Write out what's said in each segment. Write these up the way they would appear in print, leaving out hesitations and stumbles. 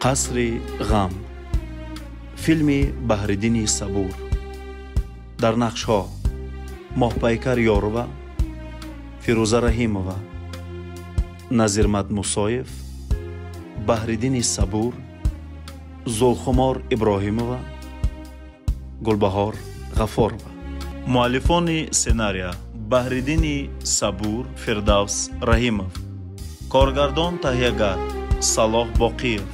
Қасри ғам. Филми Баҳриддини Сабур. Дар нақшҳо Моҳпайкар Ёрова, Фирӯза Раҳимова, Назирмад Мусоев, Баҳриддини Сабур, Зулхумор Иброҳимова, Гулбаҳор Ғафорова. Муаллифони сценария Баҳриддини Сабур, Фирдавс Раҳимов. Коргардон таҳиягар Салоҳ Боқиев.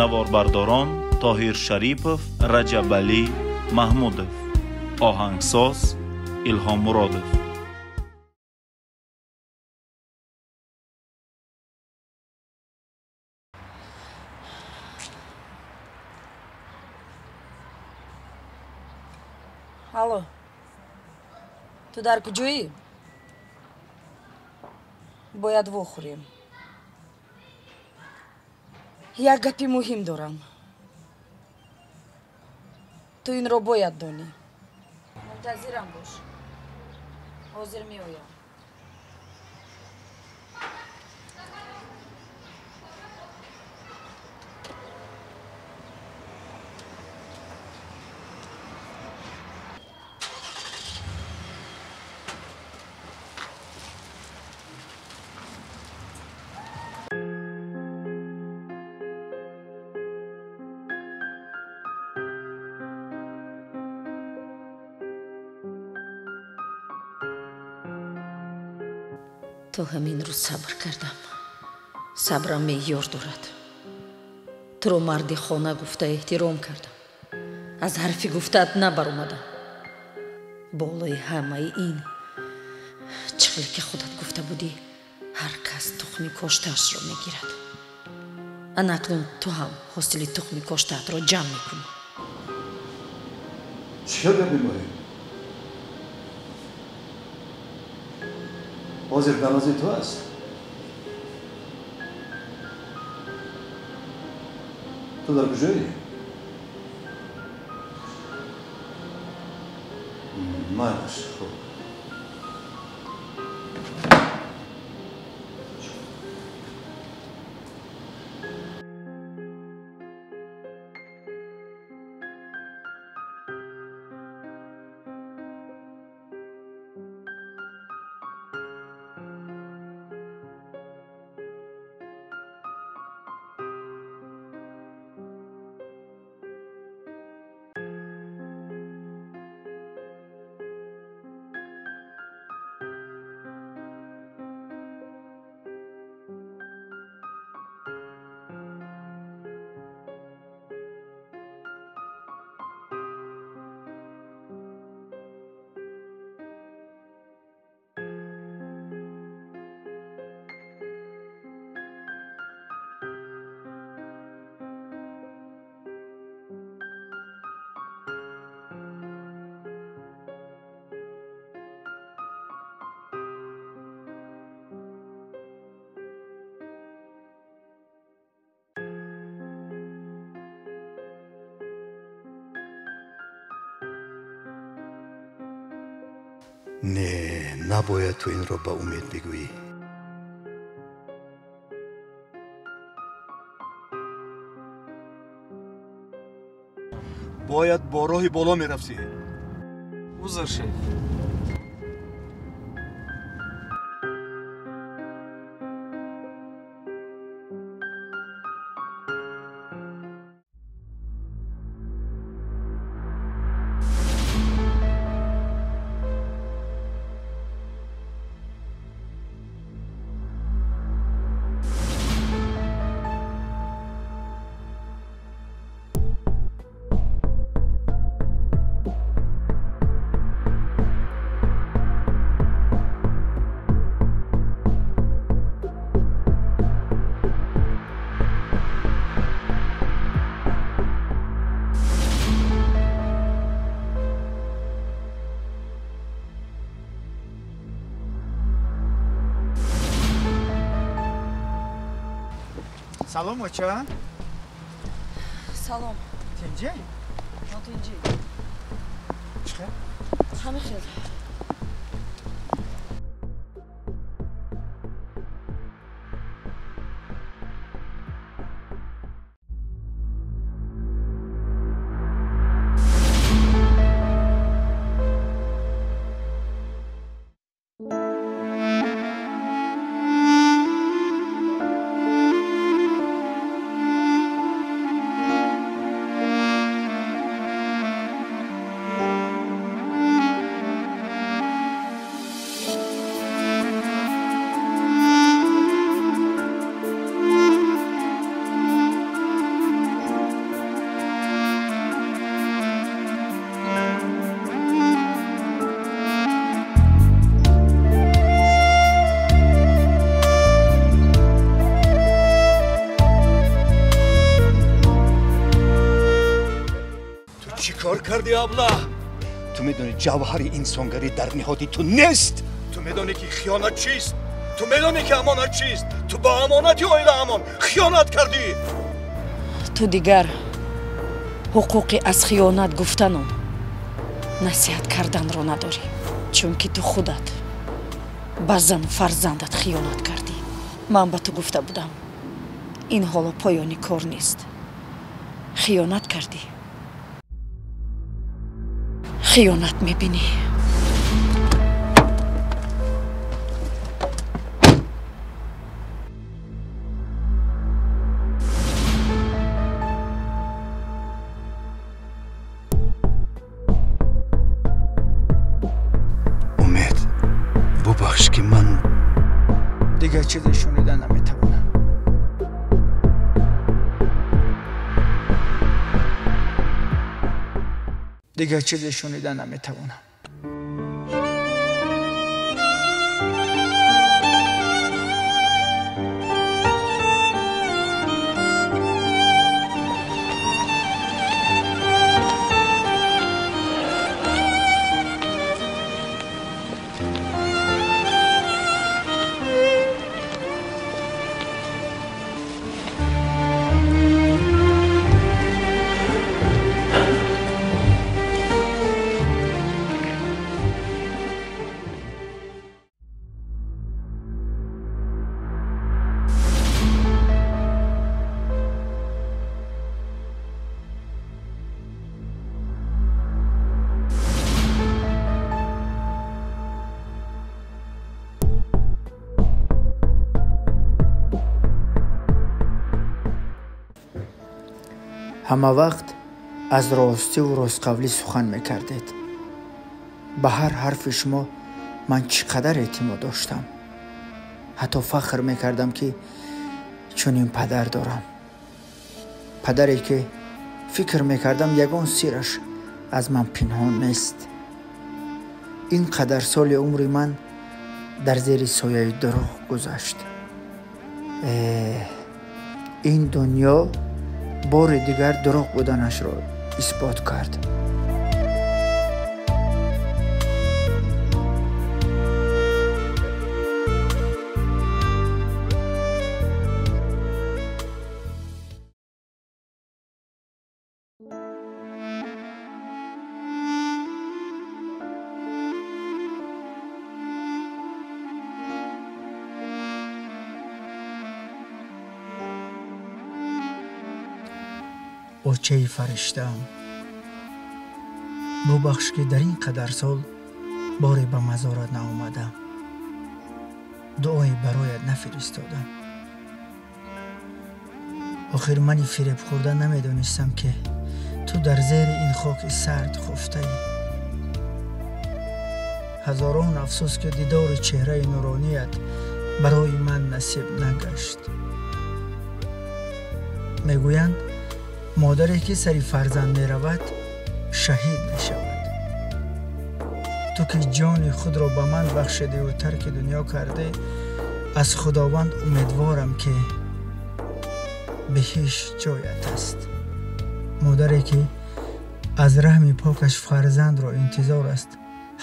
Наворбардорон Тоҳир Шарипов, Раҷабалӣ Маҳмудов. Оҳангсоз Илҳом Муродов. Алло, ту дар куҷоӣ? Бояд вохӯрем. Як гапи муҳим дорам. Ту инро бояд донӣ. Мунтазирам бош. Ҳозир меоям. То ҳамин рӯз сабр кардам. Сабрам меъёр дорад. Туро марди хона гуфта эҳтиром кардам. Аз ҳарфи гуфтаат набаромадам. Болои ҳамаи ин чӣ хеле ки худат гуфта будӣ, ҳар кас тухми коштаашро мегирад. Ана акнун ту ҳам ҳосили тухми коштаатро ҷамъ мекунӣ. Чӣ гап мемоҳӣ? Ҳозир дар назди ту аст? Ту дар куҷоӣ? Майлаш, хуб. Не, набояд ту инро ба Умед бигӯӣ. Бояд бо роҳи боло мерафтӣ. Узр, шеф. Салом, оча. Салом. Тинҷӣ? Нотинҷӣ. Чӣ хел? Ҳамин хел. Кор кардӣ, абла? Ту медонӣ ҷавҳари инсонгарӣ дар ниҳоди ту нест. Ту медонӣ ки хиёнат чист. Ту медонӣ ки амонат чист. Ту ба амонати оилаамон хиёнат кардӣ. Ту дигар ҳуқуқи аз хиёнат гуфтану насиҳат карданро надорӣ, чунки ту худат ба зану фарзандат хиёнат кардӣ. Ман ба ту гуфта будам, ин ҳоло поёни кор нест. Хиёнат кардӣ, хиёнат мебинӣ. Умед, бубахш ки ман дигар чизе шунида наметавонам. Дигар чизе шунида наметавонам. Ҳама вақт аз ростиву ростқавлӣ сухан мекардед. Ба ҳар ҳарфи шумо ман чӣ қадар эътимод доштам. Ҳатто фахр мекардам, ки чунин падар дорам. Падаре, ки фикр мекардам ягон сираш аз ман пинҳон нест. Ин қадар соли умри ман дар зери сояи дурӯғ гузашт. Ин дунё бори дигар дурӯғ буданашро исбот кард. Очаи фариштаам, бубахш, ки дар ин қадар сол боре ба мазорат наомадам, дуое бароят нафиристодам. Охир мани фиребхӯрда намедонистам, ки ту дар зери ин хоки сард хуфтаӣ. Ҳазорон афсӯс, ки дидори чеҳраи нуроният барои ман насиб нагашт. Мегӯянд, модаре ки сари фарзанд меравад, шаҳид мешавад. Ту ки ҷони худро ба ман бахшидиву тарки дунё кардӣ, аз Худованд умедворам, ки беҳишт ҷоят аст. Модаре ки аз раҳми покаш фарзандро интизор аст,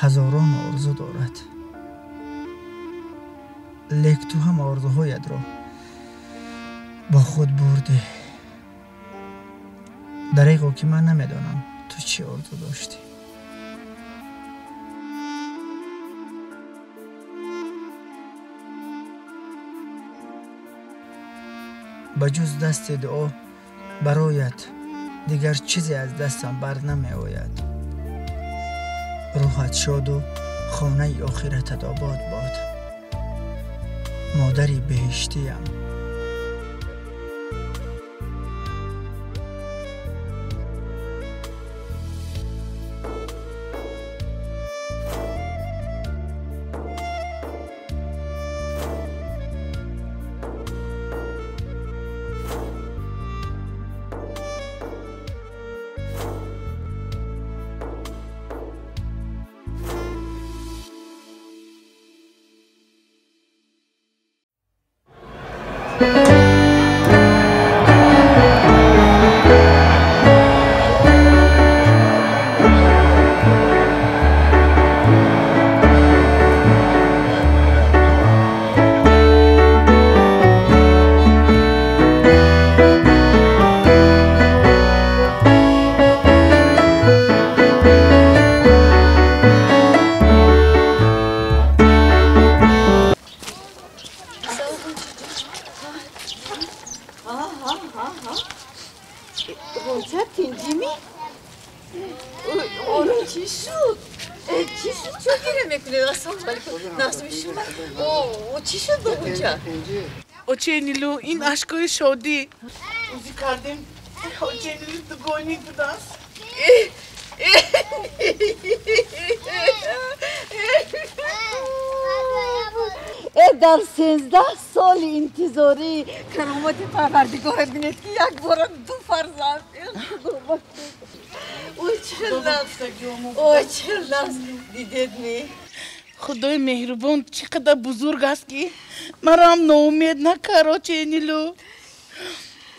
ҳазорон орзу дорад. Лек ту ҳам орзуҳоятро бо худ бурдӣ. Дареғо, ки ман намедонам ту чӣ орзу доштӣ. Ба ҷуз дасти дуо бароят дигар чизе аз дастам бар намеояд. Рӯҳат шоду хонаи охиратат обод бод. Модари беҳиштиям. Ғунча тинҷимӣ? Оро чӣ шуд? Чӣ шуд? Чо гиря мекунед? Ассалому алайкум. Нағзми шума? Чӣ шуд бо Ғунча? Очаи Нилу, ин ашкои шодӣ. Ӯзи кардем. Очаи Нилу дугоник будааст. Дар 13 соли интизорӣ каромати Парвардигора бинед, ки якбора ду фарзанд. Ой, чӣ нағз дидед ми? Худои меҳрубон чӣ қадар бузург аст, ки мароам ноумед накард, очаи Нилу.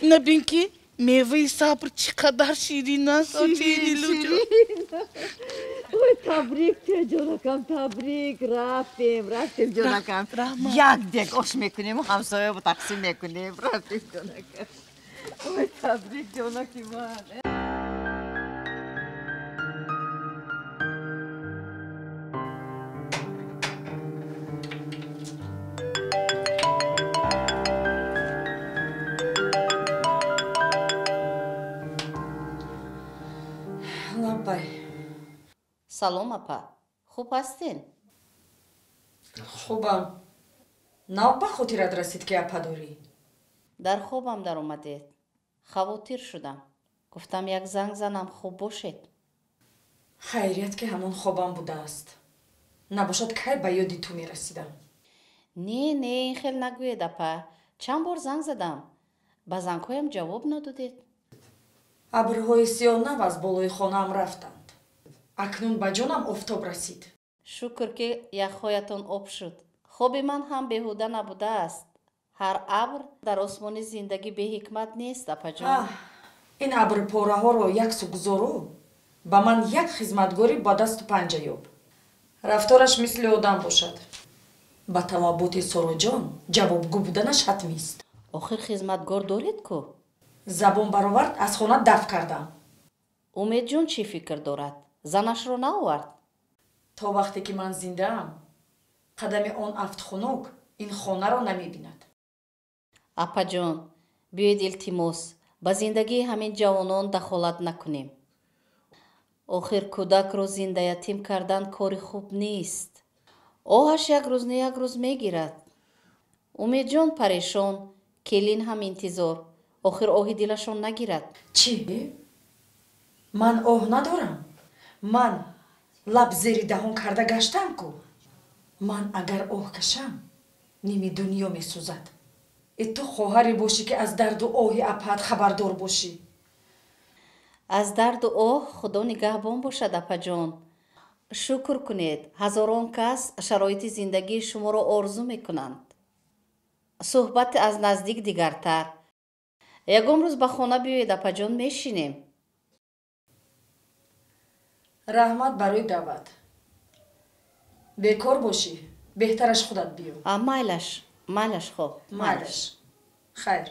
Набин, ки меваи сабр чӣ қадар ширин аст, очаи Нилу. Ой, табрик туя, ҷонакам, табрик. Рафтем, рафтем, ҷонакам. Як дег ош мекунему ҳамсоя тақсим мекунем. Рафтем, ҷонакам. Ой, табрик, ҷонаки ман. Лаббай. Салом, апа. Хуб ҳастен? Хубам. Нав ба хотират расид, ки апа дорӣ? Дар хобам даромадед. Хавотир шудам. Гуфтам, як занг занам, хуб бошед. Хайрият, ки ҳамон хобам будааст. Набошад, кай ба ёди ту мерасидам. Не, не, ин хел нагӯед, апа. Чанд бор занг задам. Ба зангҳоям ҷавоб надодед. Абрҳои сиёҳ нав аз болои хонаам рафтанд. Акнун ба ҷонам офтоб расид. Шукр, ки яхҳоятон об шуд. Хоби ман ҳам беҳуда набудааст. Ҳар абр дар осмони зиндагӣ беҳикмат нест, апаҷон. Ин абрпораҳоро як су гузору, ба ман як хизматгорӣ ба дасту панҷа ёб. Рафтораш мисли одам бошад. Ба талаботи Сороҷон ҷавобгӯ буданаш ҳатмист. Охир хизматгор доред ку? Забон баровард, аз хона даф кардам. Умедҷон чӣ фикр дорад? Занашро наовард? То вақте ки ман зиндаам, қадами он афтхунук ин хонаро намебинад. Апаҷон, биёед, илтимос, ба зиндагии ҳамин ҷавонон дахолат накунем. Охир кӯдакро зиндаятим кардан кори хуб нест. Оҳаш як рӯз не як рӯз мегирад. Умедҷон парешон, келин ҳам интизор. Охир оҳи дилашон нагирад. Чӣ? Ман оҳ надорам? Ман лаб зери даҳон карда гаштам ку. Ман агар оҳ кашам, ними дунё месӯзад. Э, ту хоҳаре бошӣ, ки аз дарду оҳи апаат хабардор бошӣ. Аз дарду оҳ Худо нигаҳбон бошад, апаҷон. Шукр кунед, ҳазорон кас шароити зиндагии шуморо орзу мекунанд. Суҳбат аз наздик дигартар. Ягон рӯз ба хона биёед, апаҷон, мешинем. Раҳмат барои даъват. Бекор бошӣ, беҳтараш худат биё. Майлаш, майлаш, хоб. Майлаш. Хайр.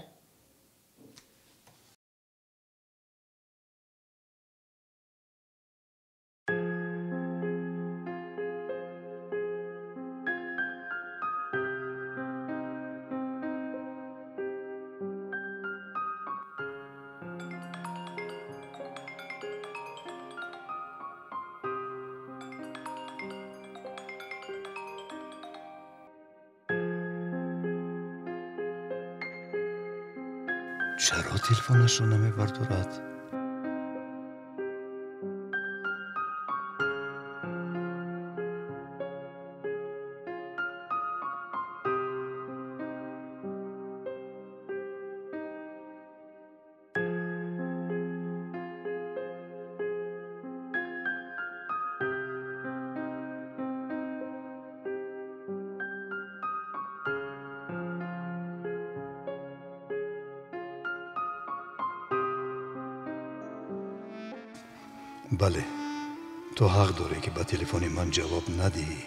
Чаро телефонашро намебардорад? Бале, ту ҳақ дорӣ, ки ба телефони ман ҷавоб надиҳӣ.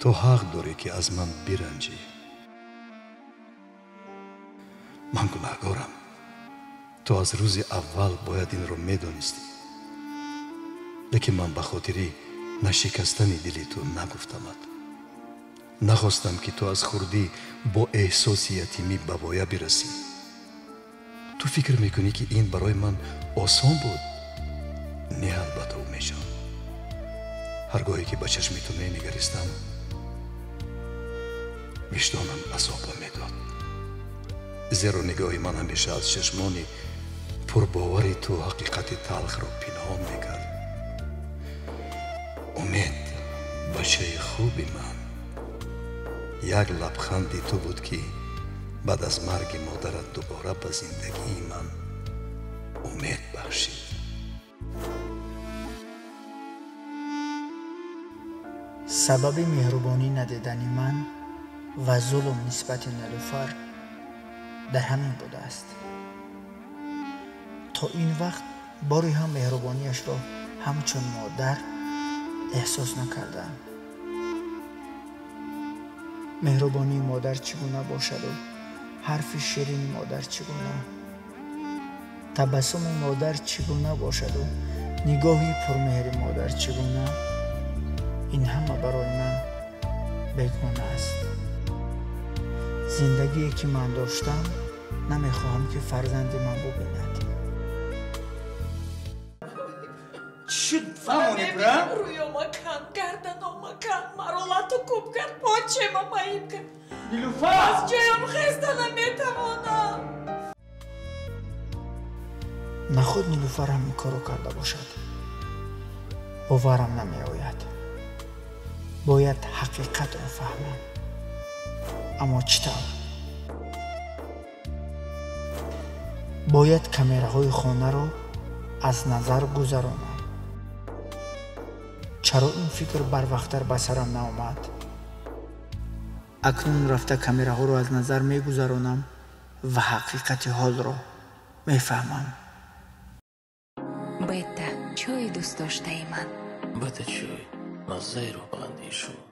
Ту ҳақ дорӣ, ки аз ман биранҷӣ. Ман гунаҳгорам. Ту аз рӯзи аввал бояд инро медонистӣ. Лекин ман ба хотири нашикастани дили ту нагуфтамад. Нахостам, ки ту аз хурдӣ бо эҳсоси ятимӣ ба воя бирасӣ. Ту фикр мекунӣ, ки ин барои ман осон буд? Не, албатта, Умедҷон. Ҳар гоҳе ки ба чашми ту менигаристам, виҷдонам азобам медод. Зеро нигоҳи ман ҳамеша аз чашмони пурбовари ту ҳақиқати талхро пинҳон мекард. Умед, бачаи хуби ман, як лабханди ту буд, ки баъд аз марги модарат дубора ба зиндагии ман умед бахшид. Сабаби меҳрубонӣ надидани ман ва зулм нисбати Нилуфар дар ҳамин будааст. То ин вақт боре ҳам меҳрубониашро ҳамчун модар эҳсос накардаам. Меҳрубонии модар чӣ гуна бошаду ҳарфи ширини модар чӣ гуна, табассуми модар чӣ гуна бошаду нигоҳи пурмеҳри модар чӣ гуна, ин ҳама барои ман бегона аст. Зиндагие ки ман доштам, намехоҳам ки фарзанди ман бубинад. Чӣ фаҳмонӣ, бра? Рӯёмакан, гарданомакан, маро лату кӯб кард, почема маиб кард. Нилуфар! Аз ҷоям хеста наметавонам. Наход Нилуфар ҳамин корро карда бошад. Боварам намеояд. Бояд ҳақиқатро фаҳмам. Аммо чӣ тавр? Бояд камераҳои хонаро аз назар гузаронам. Чаро ин фикр барвақттар ба сарам наомад? Акнун рафта камераҳоро аз назар мегузаронам ва ҳақиқати ҳолро мефаҳмам. Бета, чойи дӯстдоштаи ман. Бета чой, маззаи рӯҳбаландии шумо.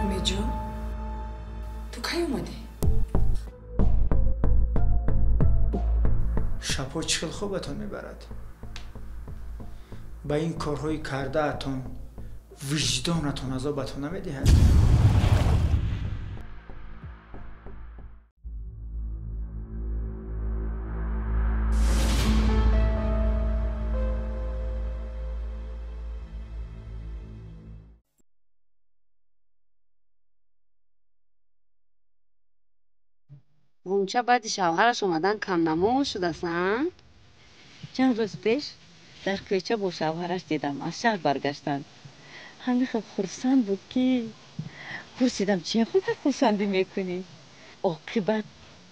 Умедҷон, ту кай омадӣ? Шабҳо чӣ хел хобатон мебарад? Ба ин корҳои кардаатон виҷдонатон азобатон намедиҳад? Ғунча баъди шавҳараш омадан камнамо шудааст, а? Чанд рӯз пеш дар кӯча бо шавҳараш дидам, аз шаҳр баргаштанд. Ҳамин хел хурсанд буд, ки пурсидам, чи қадар хурсандӣ мекунӣ? Оқибат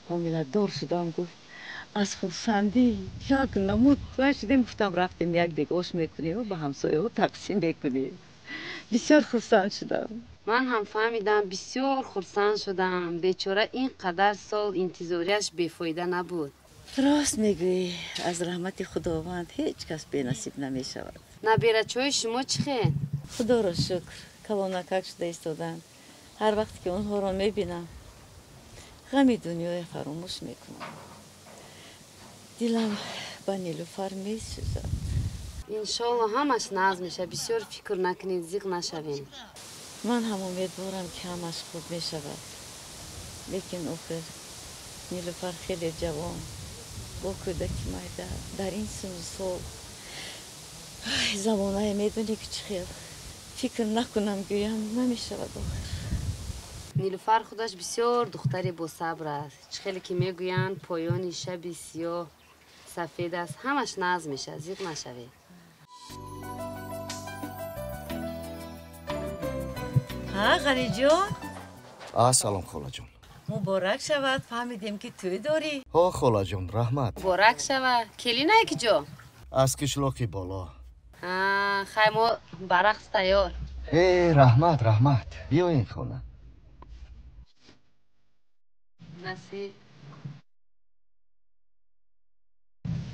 ҳомиладор шудам, гуфт. Аз хурсандӣ як намуд шудем, гуфтам рафтем як дег ош мекунем ва ба ҳамсояҳо тақсим мекунем. Бисёр хурсанд шудам. Ман ҳам фаҳмидам, бисёр хурсанд шудам. Бечора ин қадар сол интизориаш бефоида набуд. Рост мегӯӣ, аз раҳмати Худованд ҳеҷ кас бенасиб намешавад. Набирачои шумо чӣ хел? Худоро шукр, калонакак шуда истоданд. Ҳар вақте ки онҳоро мебинам, ғами дунёя фаромӯш мекунам. Дилам ба Нилуфар месӯзад. Иншолло ҳамаш нағз мешавад. Бисёр фикр накунед, зиқ нашавед. Ман ҳам умедворам, ки ҳамаш хуб мешавад. Лекин охир Нилуфар хеле ҷавон, бо кӯдаки майда, дар ин синну сол. Замонае медонӣ ки чӣ хел. Фикр накунам гӯям намешавад охир. Нилуфар худаш бисёр духтари босабр аст. Чӣ хеле ки мегӯянд, поёни шаби сиёҳ сафед аст. Ҳамаш нағз мешавад, зиқ нашавед. Ҳа, Ғаниҷон? Салом, холаҷон. Муборак шавад, фаҳмидем ки тӯй дорӣ. Ҳо, холаҷон, раҳмат. Муборак шавад. Келинае ки ҷо? Аз кишлоқи боло. Хай, мо ба рақс тайёр. Э, раҳмат, раҳмат. Биёен хона. Насиб.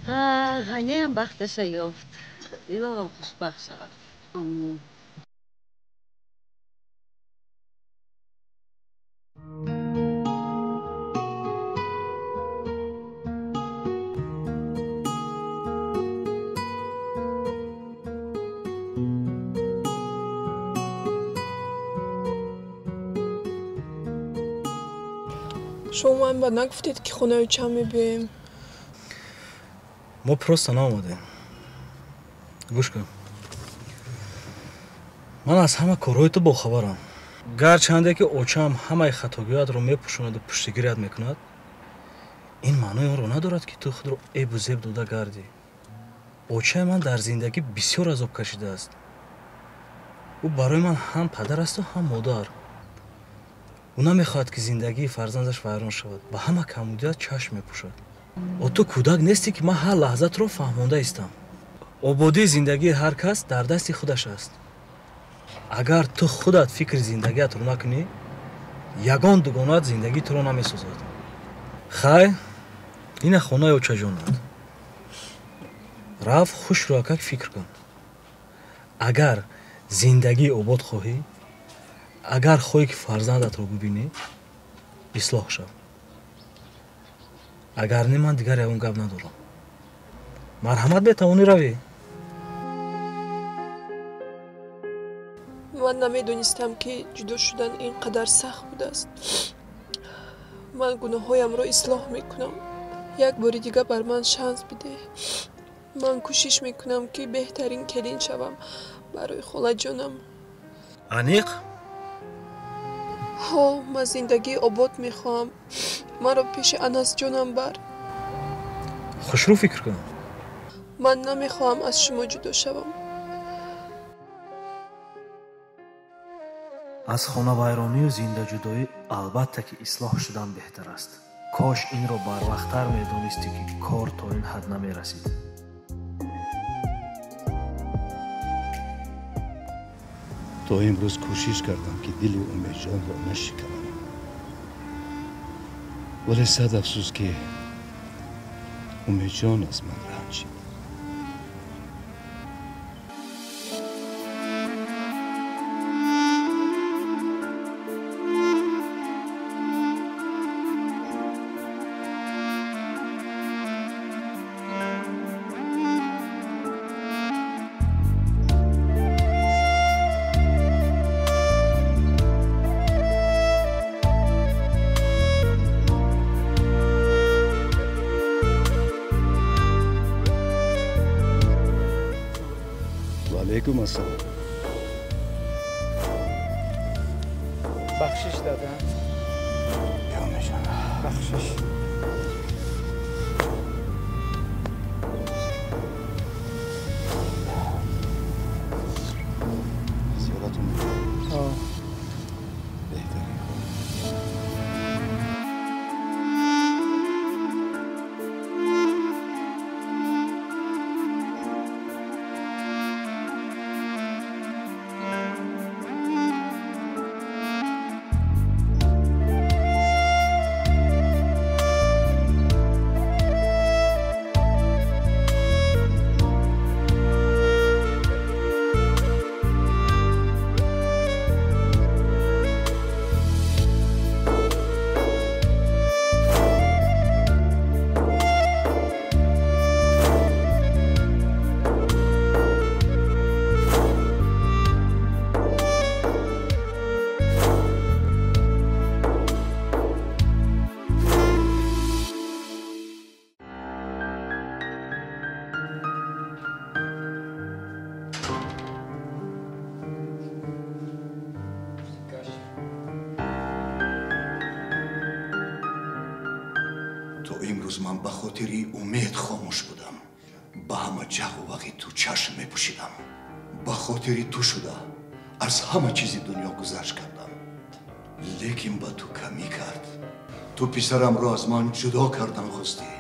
Ҳа, Ғаниам бахташа ёфт. Илоҳам хушбахт шавад. Омин. Шумо ман ба нагуфтед, ки хонаи чам мебиёем. Мо просто наомадем. Гӯш кун, ман аз ҳама корҳои ту бохабарам. Гарчанде ки очам ҳамаи хатогиҳоятро мепӯшонаду пуштигирият мекунад, ин маънои онро надорад, ки ту худро эбу зеб дода гардӣ. Очаи ман дар зиндагӣ бисёр азоб кашидааст. Ӯ барои ман ҳам падар асту ҳам модар. Ӯ намехоҳад, ки зиндагии фарзандаш вайрон шавад, ба ҳама камбудият чашм мепӯшад. О, ту кӯдак нестӣ, ки ман ҳар лаҳза туро фаҳмонда истам. Ободии зиндагии ҳар кас дар дасти худаш аст. Агар ту худат фикри зиндагиатро накунӣ, ягон дугонаат зиндагии туро намесозад. Хай, ина хонаи очаҷонат. Рафт, хушрӯякак фикр кун. Агар зиндагии обод хоҳӣ, агар хоҳӣ, ки фарзандатро бибинӣ, ислоҳ шав. Агар не, ман дигар ягон гап надорам. Марҳамат, метавонӣ равӣ. Ман намедонистам, ки ҷудо шудан ин қадар сахт будааст. Ман гуноҳҳоямро ислоҳ мекунам. Як бори дига бар ман шанс бидеҳ. Ман кӯшиш мекунам, ки беҳтарин келин шавам барои холаҷонам. Аниқ? Ҳо, ман зиндагии обод мехоҳам. Маро пеши Анасҷонам бар. Хушрӯ фикр кун. Ман намехоҳам аз шумо ҷудо шавам. Аз хонавайронию зиндаҷудоӣ албатта ки ислоҳ шудан беҳтар аст. Кош инро барвақттар медонистӣ, ки кор то ин ҳад намерасид. То имрӯз кӯшиш кардам, ки дили Умедҷонро нашиканам, вале сад афсӯс, ки Умедҷон аз ман ранҷид. Алейкум ассалом. Бахшиш дада. Биё, Умедҷон. Бахшиш. То имрӯз ман ба хотири умед хомӯш будам. Ба ҳама ҷағу вақи ту чашм мепӯшидам. Ба хотири ту шуда аз ҳама чизи дунё гузашт кардам. Лекин ба ту камӣ кард. Ту писарамро аз ман ҷудо кардан хостӣ.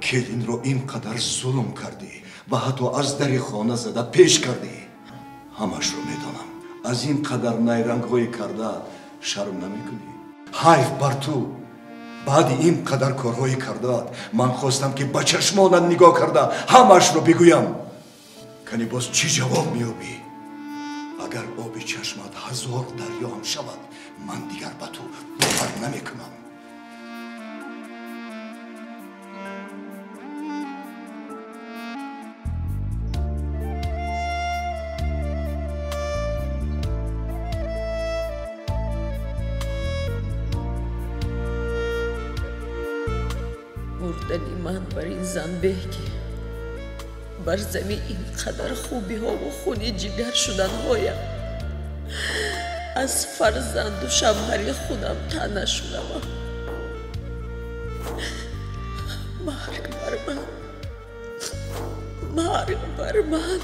Келинро ин қадар зулм кардӣ ва ҳатто аз дари хона зада пеш кардӣ. Ҳамашро медонам. Аз ин қадар найрангҳои карда шарм намекунӣ. Ҳайф бар ту. Баъди ин қадар корҳои кардаат ман хостам ки ба чашмонат нигоҳ карда ҳамаашро бигӯям. Кани боз чӣ ҷавоб меёбӣ? Агар оби чашмат ҳазор дарё ҳам шавад, ман дигар ба ту бовар намекунам. Мурдани ман бар ин зан беҳ ки бар замин ин қадар хубиҳову хуни ҷигар шуданҳоям аз фарзанду шавҳари худам тана шунавам. Марг бар ман, марг бар ман.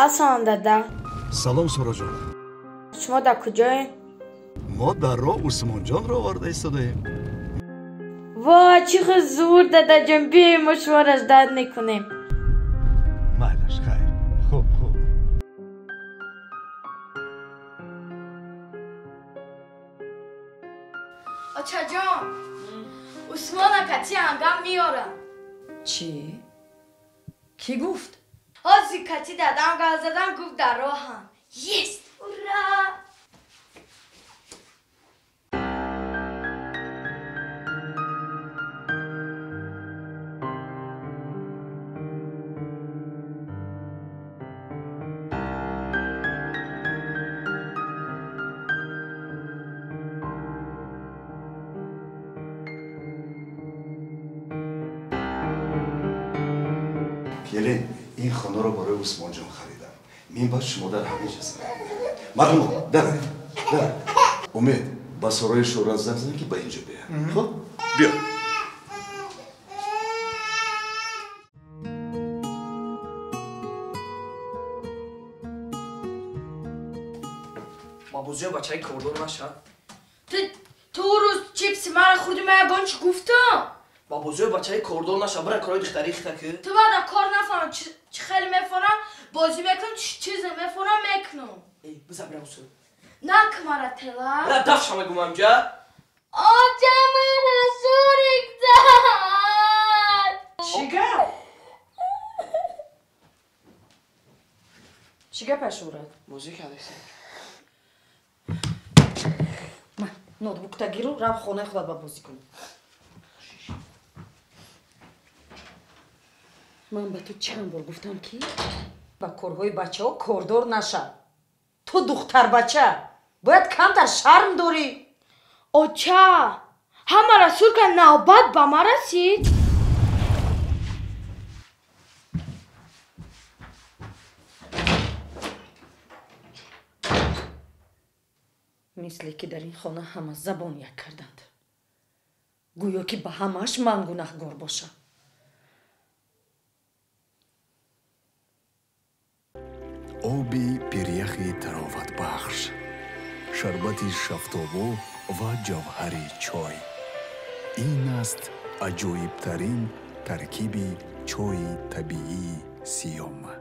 Ассалом, дада. Салом, Суроҷон. Шумо дар куҷоед? Мо дар роҳ Усмонҷонро оварда истодаем. Вой, чӣ хел зур, дадаҷон, биёем, мо шуморо ждать мекунем. Майлаш, хайр. Хуб, хуб. Очаҷон, Усмона кати ангам меорам. Чӣ? Кӣ гуфт? Ҳозир кати дадам гап задам, гуфт дар роҳам. Есть! Ура! Келин, ин хонаро барои Усмонҷон харидам. Мин баъд шумо дар ҳамин ҷо зиндагӣ мекунед. Мардумо, даравед, даравед. Умед, ба Сорои Шӯҳрат занг зан, ки ба инҷо биёяд. Хуб, биё. Бабозиё, бачаи кордор наша. Ту рӯз чипси маро хӯрди, ман ягон чӣ гуфтам? Бабозиё, бачаи кордор наша, бира корои духтари хита ки. Ту баъда кор нафаҳмам, чӣ хеле мефорам, бозӣ мекунам, чизе мефорам, мекунам. Эй, биза бира усу. Нак мара тела. Бира дафша мегум амҷа. Оча мара шурик зад. Чӣ гап? Чӣ гап, Ашурат? Бозӣ кардеси. Ма, ноутбукта гиру, рав хонаи худат ба бозӣ кун. Ман ба ту чанд бор гуфтам, ки ба корҳои бачаҳо кордор наша. Ту духтарбача, бояд камтар шарм дорӣ. Оча, ҳамаро сур кард, навбат ба ман расид. Мисле ки дар ин хона ҳама забон як карданд. Гӯё ки ба ҳамааш ман гунаҳгор бошам. Оби пиряхи тароватбахш, шарбати шафтобу ва ҷавҳари чой. Ин аст аҷоибтарин таркиби чойи табиии Сиёма.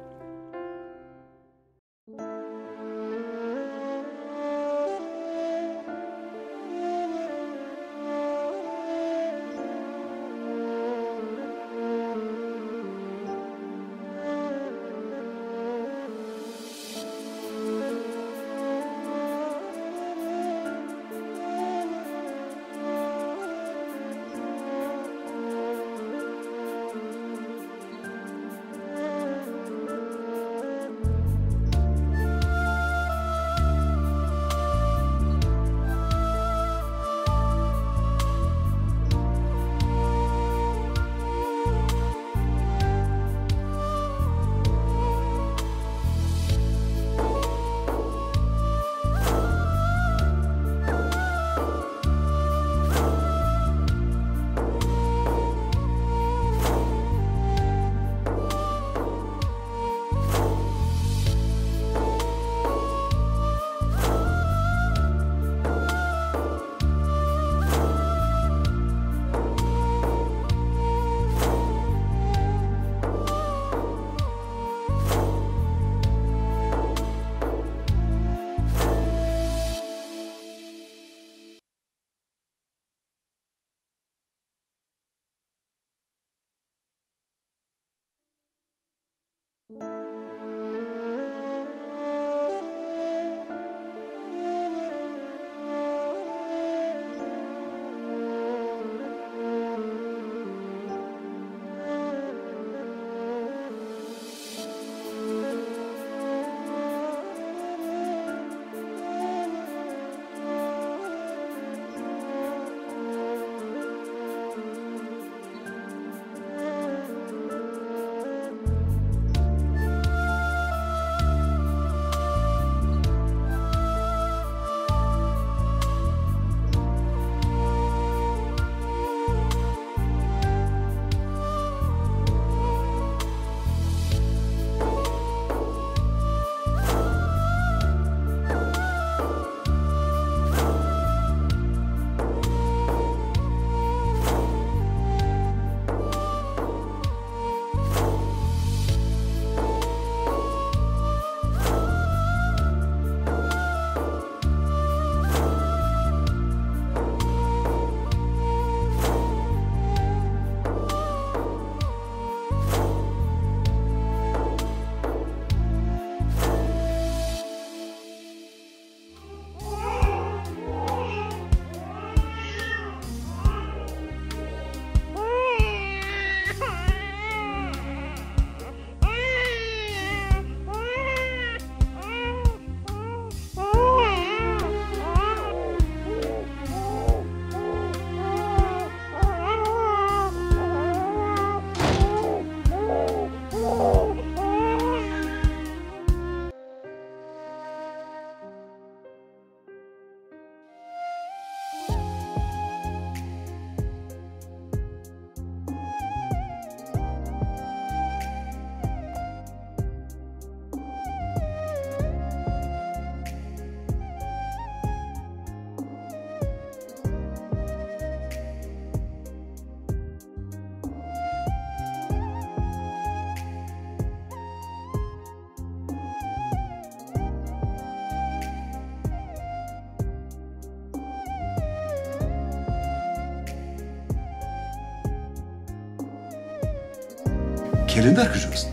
Келин дар куҷост?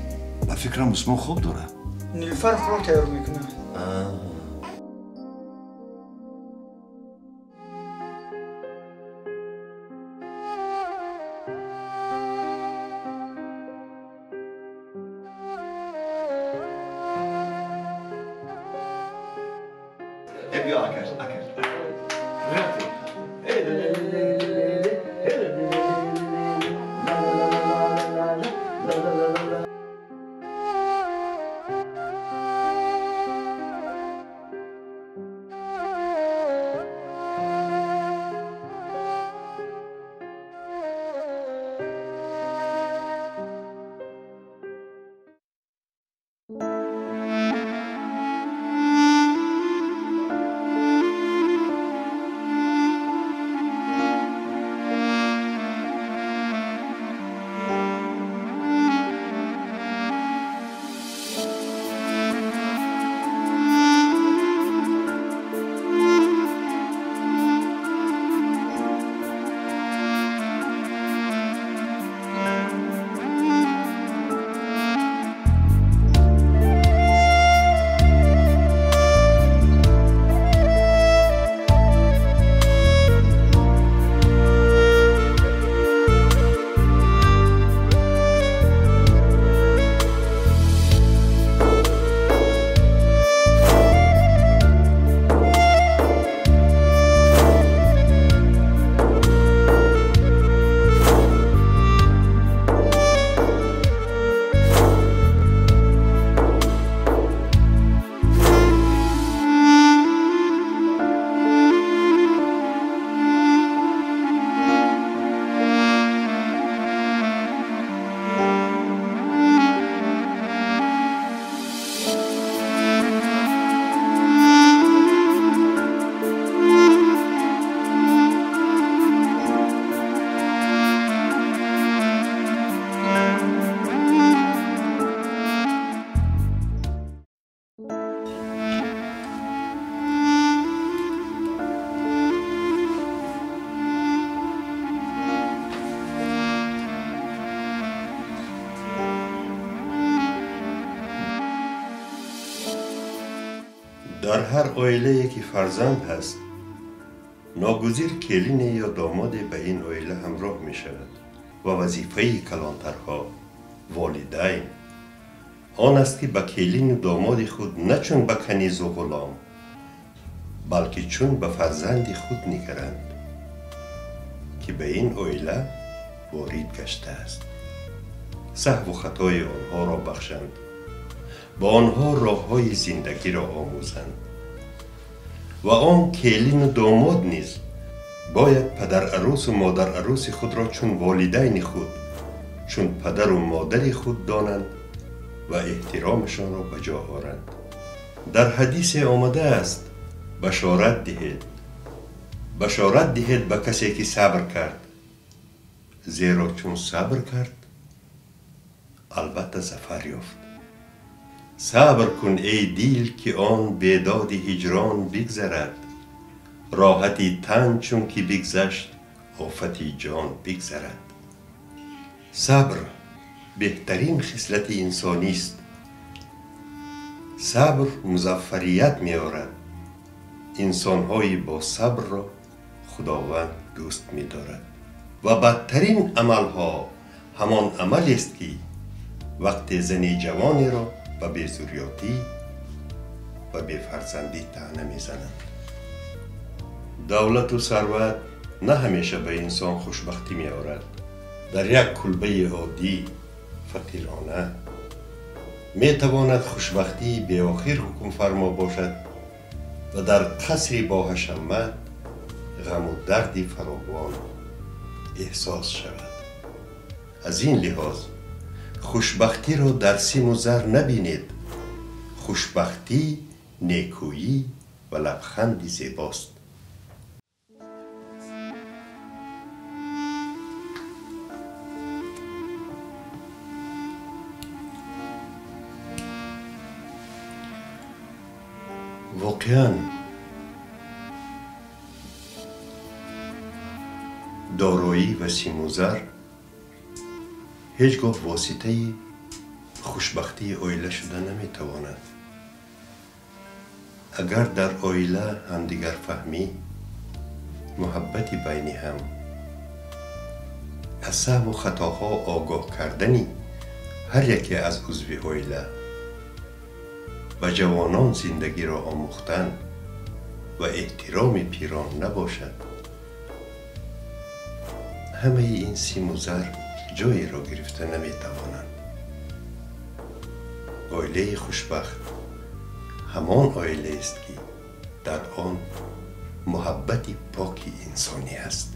Ба фикрам Усмон хоб дорад. Нилуфар хӯрок тайёр мекунад. Дар ҳар оилае ки фарзанд ҳаст, ногузир келине ё домоде ба ин оила ҳамроҳ мешавад ва вазифаи калонтарҳо, волидайн, он аст ки ба келину домоди худ на чун ба канизу ғулом, балки чун ба фарзанди худ нигаранд, ки ба ин оила ворид гаштааст. Саҳву хатои онҳоро бахшанд, ба онҳо роҳҳои зиндагиро омӯзанд ва он келину домод низ бояд падарарӯсу модарарӯси худро чун волидайни худ, чун падару модари худ донанд ва эҳтиромашонро ба ҷо оранд. Дар ҳадисе омадааст: башорат диҳед, башорат диҳед ба касе ки сабр кард, зеро чун сабр кард, албатта зафар ёфт. Сабр кун, эй дил, ки он бедоди ҳиҷрон бигзарад, роҳати тан чун ки бигзашт, офати ҷон бигзарад. Сабр беҳтарин хислати инсонист. Сабр музаффарият меорад. Инсонҳои бо сабрро Худованд дӯст медорад ва бадтарин амалҳо ҳамон амалест, ки вақте зани ҷавонеро ба безурётӣ ва бефарзандӣ таъна мезананд. Давлату сарват на ҳамеша ба инсон хушбахтӣ меорад. Дар як кулбаи оддӣ, фақирона метавонад хушбахтии беохир ҳукмфармо бошад ва дар қасри боҳашамат ғаму дарди фаровон эҳсос шавад. Аз ин лиҳоз хушбахтиро дар симу зар набинед. Хушбахтӣ некӯӣ ва лабханди зебост. Воқеан дороӣ ва симу зар ҳеҷ гоҳ воситаи хушбахтии оила шуда наметавонад. Агар дар оила ҳамдигарфаҳмӣ, муҳаббати байни ҳам, аз саҳву хатоҳо огоҳ кардани ҳар яке аз узви оила, ба ҷавонон зиндагиро омӯхтан ва эҳтироми пирон набошад, ҳамаи ин симу зар ҷоеро гирифта наметавонанд. Оилаи хушбахт ҳамон оилаест, ки дар он муҳаббати поки инсонӣ аст.